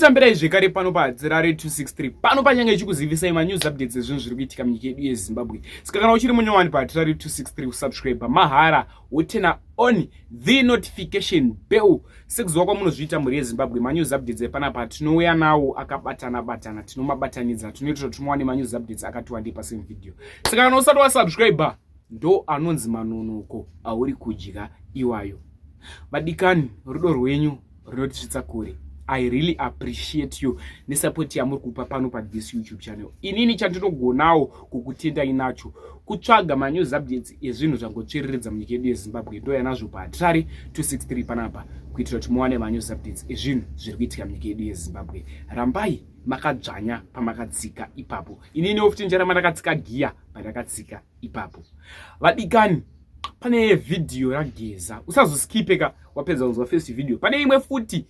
Ndinokutambirai zvekare pano paHadzirare 263 pano pachange ichikuzivisai manews updates ezvinhu zviri kuitika munyika yedu yeZimbabwe. Saka kana uchiri munyowani paHadzirare 263 usubscribe mahara wotena on the notification bell sekuziva kwamunozviita mhuri yeZimbabwe. Manews updates epanapa tinouya nawo akabatana batana, tinomabatanidza, tinoita kuti muwane manews updates akati wandei pasame video. Saka kana usati wasubscribe ndo anonzi manonoko auri kudya iwayo. Vadikani, rudo rwenyu rinotisvitsa kure. I really appreciate you nesupport yamuri kupa pano pathis YouTube channel. Inini chandinogonawo kukutendai nacho kutsvaga manews updates ezvinhu zvangotsviriridza munyika yedu yeZimbabwe. Ndoya nazvo paHatirari 263 panapa kuitira kuti muwane manews updates ezvinhu zviri kuitika munyika yedu yeZimbabwe. Rambai makadzvanya pamakatsika ipapo. Ininiwo futi ndicharamba ndakatsika giya pandakatsika ipapo. Vadikani, pane vhidhiyo raGeza, usazoskipe ka wapedza kunzwa first video. Pane imwe futi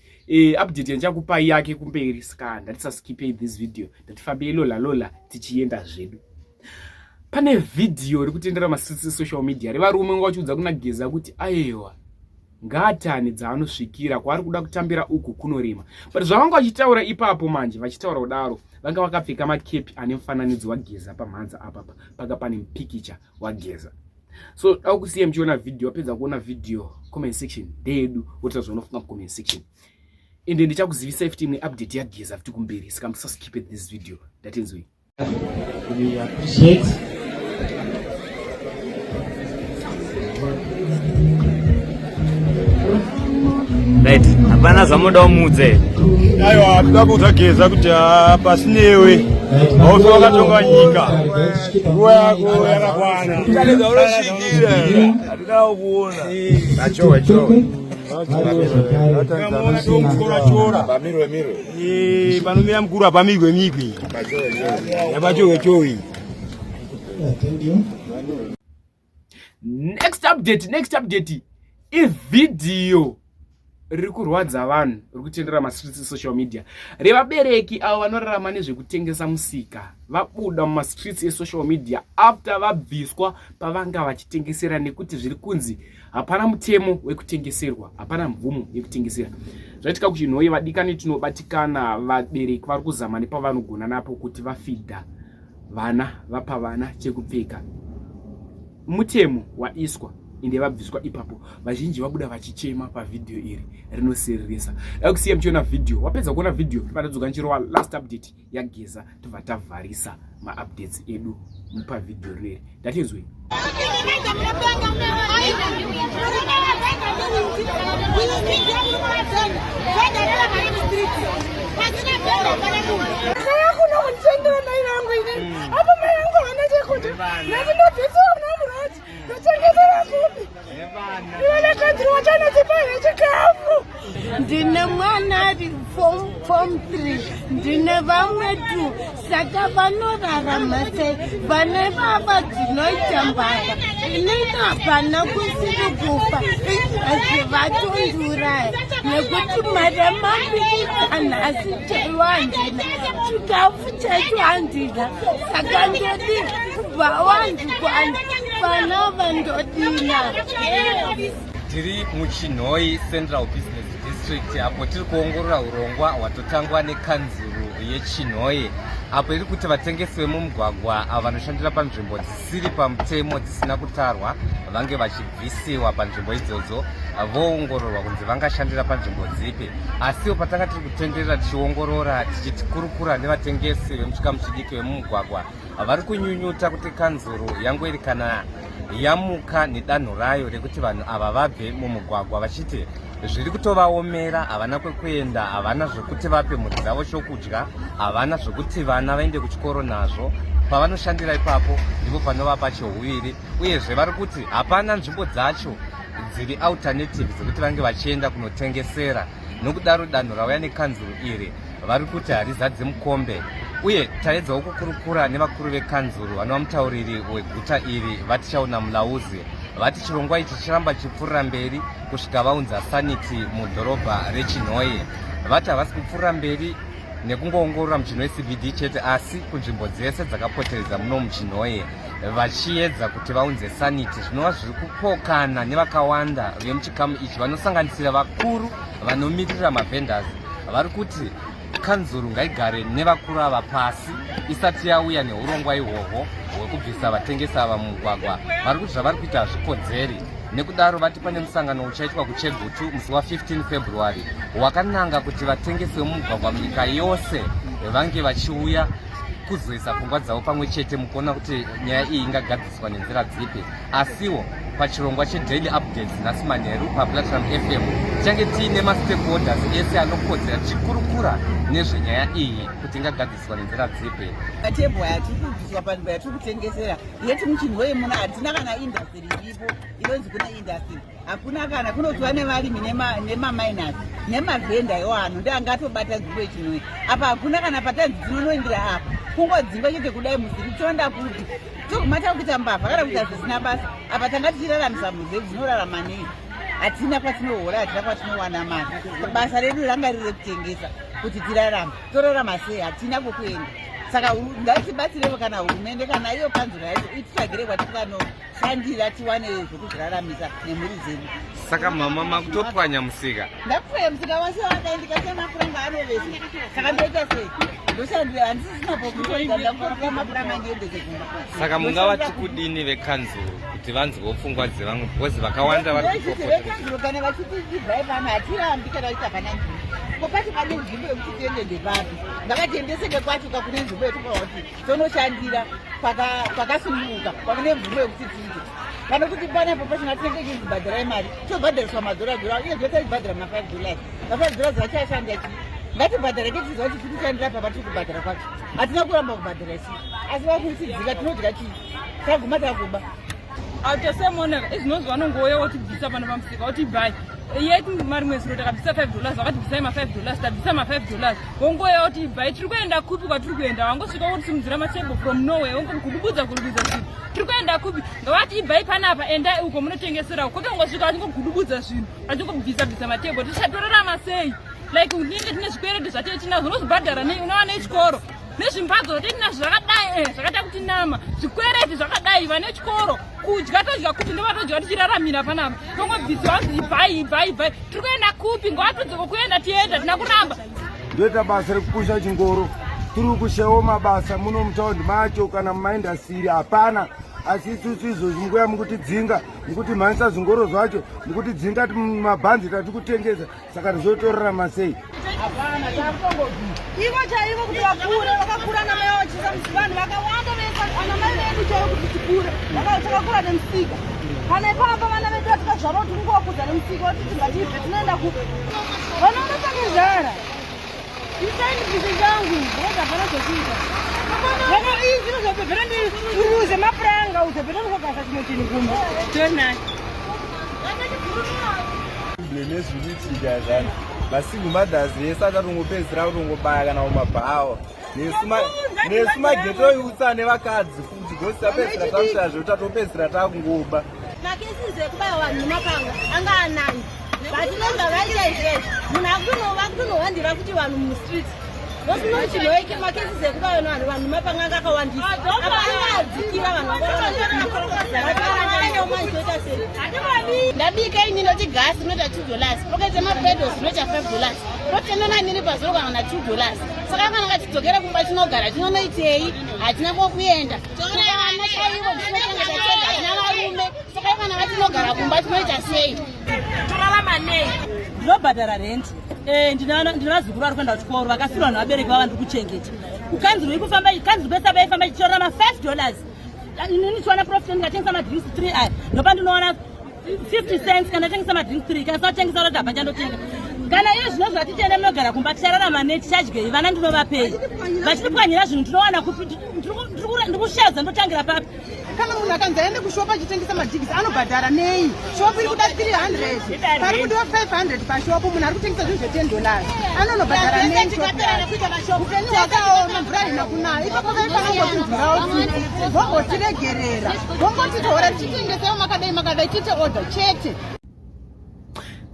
update yandichakupai yake kumberi, saka ndatisaskipei this video, ndatifambei lola lola tichienda zvedu. Pane vhidhiyo rikutendera masitsi social media revarume vanga vachiudza kuna Geza kuti aiwa ngatani dzaanosvikira kwaari kuda kutambira uku kunorema, but zvavanga vachitaura ipapo manje vachitaura kudaro vanga vakapfeka makepi ane mufananidzo waGeza pamhanza apapa panga pane mupikicha waGeza. So da kusiya muchiona video, wapedza kuona video comment section ndeyedu, woita zvaunofunga mucomment section, ende ndichakuzivisai futi imwe update yaGeza futi kumberi, saka musaskipe this video. Ndatinzwei. We appreciate. Right, hapana zvamunoda kumuudza here? Aiwa, toda kuudza Geza kuti pasi newe, haufi wakatonga nyika, nguva yako yakakwana, unosvikira hatida kuona achowe chowe panomira mukuru hapamirwe migwi yapachowe chowe. Next update, next update ivhidhiyo riri kurwadza vanhu riri kutendera mastreets social media revabereki avo vanorarama nezvekutengesa musika vabuda mumastreets esocial media after vabviswa pavanga vachitengesera nekuti zviri kunzi hapana mutemo wekutengeserwa, hapana mvumo yekutengesera. Zvaitika kuChinhoyi, vadikani tinobatikana, vabereki vari kuzama nepavanogona napo kuti vafidha vana, vapa vana chekupfeka. Mutemo waiswa ende vabviswa ipapo, vazhinji vabuda vachichema pavhidhiyo iri rinosiririsa. Dakusiya muchiona vhidhiyo, wapedza kuona vhidhiyo panadzoka nchirowa last update yaGeza, tobva tavharisa maupdates edu pavhidhiyo rineri. Ndatinzwei. Ndine mwana ari form 3, ndine vamwe 2, saka vanorarama sei? Vane vava dzinoita mbavha, inini hapana kusiri kufa, asi vatondiuraya nekuti mari yemapirisi anhasi chaiwo handina, chikafu chacho handina, saka ndodi kubva wandikwana vana vandodina. Tiri muChinhoyi Central Business District apo tiri kuongorora urongwa hwatotangwa nekanzuru yeChinhoyi apo iri kuti vatengesi vemumugwagwa avo vanoshandira panzvimbo dzisiri pamutemo dzisina kutarwa vange vachibvisiwa panzvimbo idzodzo voongororwa kunzi vangashandira panzvimbo dzipi. Asiwo patanga tiri kutenderera tichiongorora tichikurukura nevatengesi vemuchikamu chidiki vemumugwagwa vari kunyunyuta kuti kanzuru yangoerekana yamuka nedanho rayo rekuti vanhu ava vabve mumugwagwa, vachiti zviri kutovaomera, havana kwekuenda, havana zvekuti vape mhuri dzavo chokudya, havana zvekuti vana vaende kuchikoro nazvo. Pavanoshandira ipapo ndipo panovapa chouviri, uyezve vari kuti hapana nzvimbo dzacho dziri alternative dzekuti vange vachienda kunotengesera. Nokudaro danho rauya nekanzuru iri vari kuti harizadze mukombe. Uye taedzawo kukurukura nevakuru vekanzuru vanova mutauriri weguta iri VaTichaona Mulauzi, vati chirongwa ichi chiramba chichipfuurira mberi kusvika vaunza sanity mudhorobha reChinhoyi. Vati havasi kupfuurira mberi nekungoongorora muChinhoyi CBD chete, asi kunzvimbo dzese dzakapoteredza muno muChinhoyi, vachiedza kuti vaunze sanity, zvinova zviri kupokana nevakawanda vemuchikamu ichi vanosanganisira vakuru vanomirira mavendors vari kuti kanzuru ngaigare nevakuru ava pasi isati yauya neurongwa ihwohwo hwekubvisa vatengesi ava mumugwagwa. Vari kuti zvavari kuita hazvikodzeri. Nekudaro vati pane musangano uchaitwa kuChegutu musi wa15 February wakananga kuti vatengesi vemumugwagwa munyika yose vange vachiuya kuzoisa pfungwa dzavo pamwe chete mukuona kuti nyaya iyi ingagadziswa nenzira dzipi. Asiwo pachirongwa cheDaily Updates nhasi manheru paPlatinum FM tichange tiine mastakeholders ese anokodzera tichikurukura nezvenyaya iyi kuti ingagadziswa nenzira dzipi. Matebho aya tiri kubviswa panzvimbo yatiri kutengesera yeti muchinhoyi muno hatina kana industry iripo inonzi kune industry hakuna kana kunotova nevarimi nemaminers nemavhenda iwo ano ndi angatobata nzvimbo yechinhoyi apa hakuna kana patanzi dzinonoindira apa kungodzingwa chete kudai musiri tonda kupi toguma takuita mbavha kana kuita zvisina basa apa tanga tichiraramisa mhuri dzedu dzinorarama nei hatina kwatinohora hatina kwatinowana mari basa redu ranga riri rekutengesa kuti tirarame torarama sei hatina kwekuenda saka ngatibatsirevo kana hurumende kana iyo kanzuro yacho ititsvagire kwativanoshandira tiwane zvekuzviraramisa nemhuri dzedu. Saka mama makutopwanya musika? Ndakupwanya musika wase wakadai ndikasiya mapuranga anovesa saka ndoita sei? Ndoshandira handisisina pokutoita ndakutotora mapuranga ndiendese kumba. Saka mungavati kudini vekanzuro kuti vanzwewo pfungwa dzevamwe because vakawanda vari kupopota. Vekanzuro kana vachiti ibvai pano hatirambi kana vachiti hapana nzvimbo. Ko pacho pane nzvimbo yekuti tiende ndepapi? Ngavatiendese nekwacho kakune nzvimbo yetinoona kuti tonoshandira pakasununguka pane mvumo yekuti tiite. Pane kuti panapo pachona tinenge tichinzi bhadharai mari tobhadhariswa madhora dhora uye zvese tachibhadhara ma 5 dollars. Ma 5 dollars vachashanda chii? Ngatibhadhare tichiziva kuti tiri kushandira papa tiri kubhadhara kwacho. Hatina kuramba kubhadhara chii? Asi vakutidzika tinodya chii? Taguma takuba. Autosemonera izvinozvi vanongouya wotibvisa pano pamusika woti bhai yet marimwe zuro takabvisa 5 dollars vakati bvisai ma 5 dollars tabvisa ma 5 dollars wongouya woti bhai tiri kuenda kupi kwatiri kuenda wangosvika wotisimudzira matable from nowhere wongogudubudza gudubudza zvinhu tiri kuenda kupi ngavati ibvai panapa endai uko munotengesera uko tongosvika vachingogudubudza zvinhu vachingobvisa bvisa matable tichatorarama sei like unenge tine zvikwereti zvatee tinazvo unozvibhadhara nei unova nechikoro nezvimbadzo zvatee tinazvo zvakadai eh, zvakaita kuti nama zvikwereti zvakadai vane chikoro kudya todya kupi ndovatodya tichiraramira panapa tongobvisiwa hanzi ibvai ibvai ibvai tiri kuenda kupi ngavatudzeko kuenda tienda tina kuramba ndoita basa rekupusha chingoro tiri kushawo mabasa muno mutaundi macho kana mumaindasiri hapana asi isusu izvozvi mukuya mukutidzinga mukutimhanyisa zvingoro zvacho mukutidzinga mabhanzi tati kutengesa saka tizotorarama sei ivo chaivo kuti vakure vakakura namai vachisa vanhu vakawanda anamai vedu chaivo kuti tikure takakura nemusika kana ipapa vana vedu vatikazvarwa kuti kungowakudza nemusika vati tingatibve tinoenda kupi vanoona pane nzara isaindibvise changu because hapana zvekuita vano ii zvino zvabhebhera ndiuruze mapuranga uzobhera ndikogasa chimwe chinhu kumba tonai Problem ezviri kuitika zvani masingle mothers ese achatongopedzisira kutongobaya kana kumabhawa nesu mageto yutsa nevakadzi futi gosi tapedzisira takushaya zvekuti tatopedzisira takungoba Macases ekubaya vanhu nemapanga anga anani but nobva vaita izvezvi munhu akutonohwandira futi vanhu mustreet vosinochinoike macases ekubaya vanhu vanhu nemapanga anga akawandisa apa anga adzikira vanhu vakaomaitoita sei ndabika ini ndoti gasi rinoita 2 dollars pokaita mapedos rinoita 5 dollars totenana nini pazuro kana na 2 dollars saka kana ngatidzokere kumba tinogara tinonoitei hatina kwokuenda Vana chaivo tinochengeta tega hatina varume saka vana vatinogara kumba tinoita sei? Torarama nei? Ndinobhadhara rent. Eh, ndina vazukuru vari kuenda kuchikoro vakafirwa nevabereki vava ndiri kuchengeta. Kukanzuru iri kufamba kanzuru pese paifamba ichitorera ma 5 dollars. Ini ndichiwana profit ndikatengesa madrinks 3 aya. Ndopandinowana 50 cents kana tengesa madrinks 3 kana satengesa roti hapana chandotenga kana iye zvino zvatitende munogara kumba tichararama nei tichadyei vana ndinovapei vachitipwanyira zvinhu tinowana kupi ndikushadza ndotangira papi kana munhu akanzi aende kushopu achitengesa majigisi anobhadhara nei shopu iri kuda 300 pari kudiwa 500 pashopu munhu ari kutengesa zvinhu zve10 dollars anonobhadhara nei shopu yacho upenyu hwakaoma mvura haina kunaya ipapo vaifanangotinzwirawo tsitsi vombotiregerera vombotitaura tichitengesewo makadai makadai tiite order chete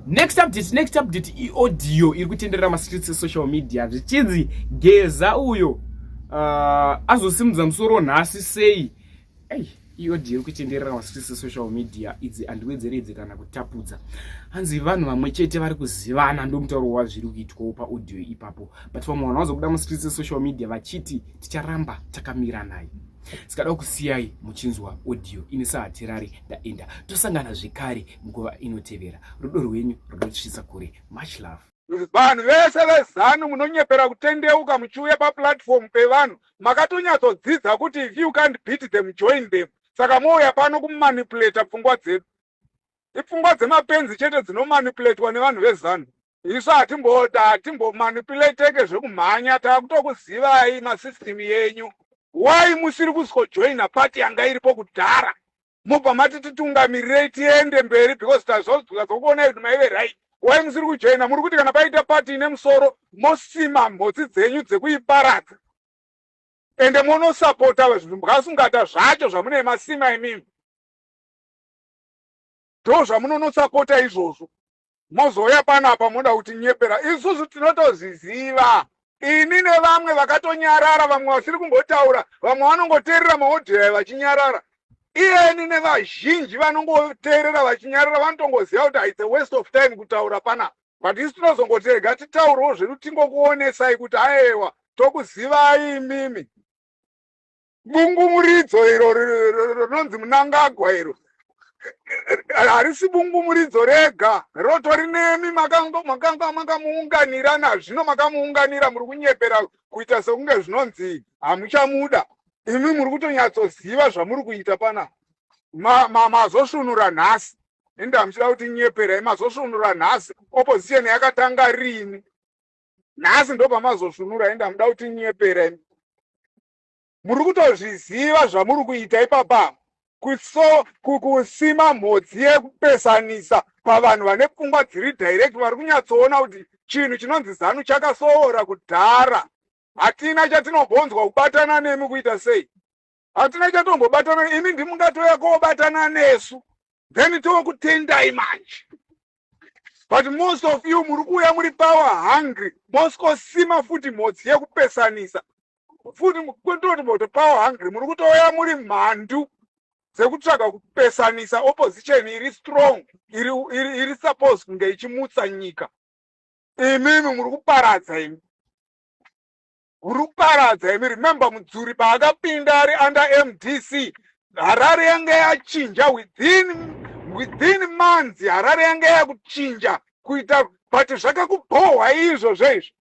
Next update, next update iaudio iri kutenderera mastreets esocial media zvichinzi Geza uyo azosimudza musoro nhasi sei. Hey. Iyo audio iri kutenderera masisi social media idzi, handiwedzeredze kana kutapudza. Hanzi vanhu vamwe chete vari kuzivana, ndomutauro wazviri kuitwawo paaudio ipapo, but vamwe vanhu vazobuda mustreets social media vachiti ticharamba takamira naye. Sikada kusiyai muchinzwa audio ini saHatirari. Ndaenda, tosangana zvekare nguva inotevera. Rudo rwenyu runotisvitsa kure. Much love. Vanhu vese veZANU munonyepera kutendeuka muchiuya paplatform pevanhu. Makatonyatsodzidza kuti if you can't beat them, join them. Saka mouya pano kumanipulata pfungwa dzedu. Ipfungwa dzemapenzi chete dzinomanipulatwa nevanhu veZANU. Isu hatimbomanipulateike zvekumhanya. Taakutokuzivai masystem yenyu. Why musiri kuzojoina party yanga iripo kudhara, mobva mati titungamirirei tiende mberi? Because tazokuonai kuti maive right. Why musiri kujoina? Muri kuti kana paita party ine musoro, mosima mhotsi dzenyu dzekuiparadza, ende monosapota zvimbwasungata zvacho zvamune masima imimi. Ndo zvamunonosapota izvozvo. Mozouya panapa moda kuti nyepera. Isusu tinotozviziva, ini nevamwe vakatonyarara, vamwe vasiri kumbotaura, vamwe vanongoteerera maaudio aya vachinyarara. Iyeni nevazhinji vanongoteerera vachinyarara vanotongoziva kuti it's a waste of time kutaura panapa, but isu tinozongoti rega titaurewo zvedu, tingokuonesai kuti aewa, tokuzivai imimi. Bungumuridzo iro rinonzi Munangagwa iro harisi bungumuridzo rega, rotori nemi. Makanga makamuunganira, nazvino makamuunganira. Muri kunyepera kuita sekunge zvinonzi hamuchamuda. Imi muri kutonyatsoziva zvamuri kuita pana. Mazosvunura nhasi, ende hamuchida kuti nyeperai. Mazosvunura nhasi. Opposition yakatanga rini? Nhasi ndo pamazosvunura, ende hamuda kuti nyepera. Imi muri kutozviziva zvamuri kuita ipapa, kusima mhodzi yekupesanisa pavanhu vane pfungwa dziri direct, vari kunyatsoona kuti chinhu chinonzi ZANU chakasoora kudhara. Hatina chatinombonzwa kubatana nemi kuita sei. Hatina chatombobatana. Imi ndimungatoya kobatana nesu, then tokutendai manje. But most of you muri kuuya muri power hungry, mosikosima futi mhodzi yekupesanisa futi. Kutoti moto power hungry, muri kutouya muri mhandu dzekutsvaga kupesanisa opposition iri strong, iri suppose kunge ichimutsa nyika. Imimi muri kuparadza, imi muri kuparadza imi. Remember Mudzuri paakapinda ari under MDC, Harare yanga yachinja within months. Harare yanga yakuchinja kuita, but zvakakubhohwa izvo zveizvo.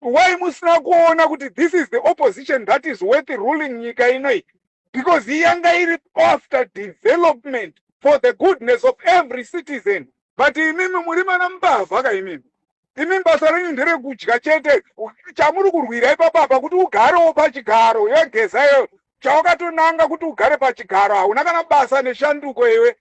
Why musina kuona kuti this is the opposition that is worth ruling nyika inoi? Because yanga iri after development for the goodness of every citizen. But imimi muri mana mbavha ka imimi. Imi basa renyu nderekudya chete. Chamuri kurwira ipapapa kuti ugarewo pachigaro yegeza iyo chawakatonanga kuti ugare pachigaro. Hauna kana basa neshanduko iwe.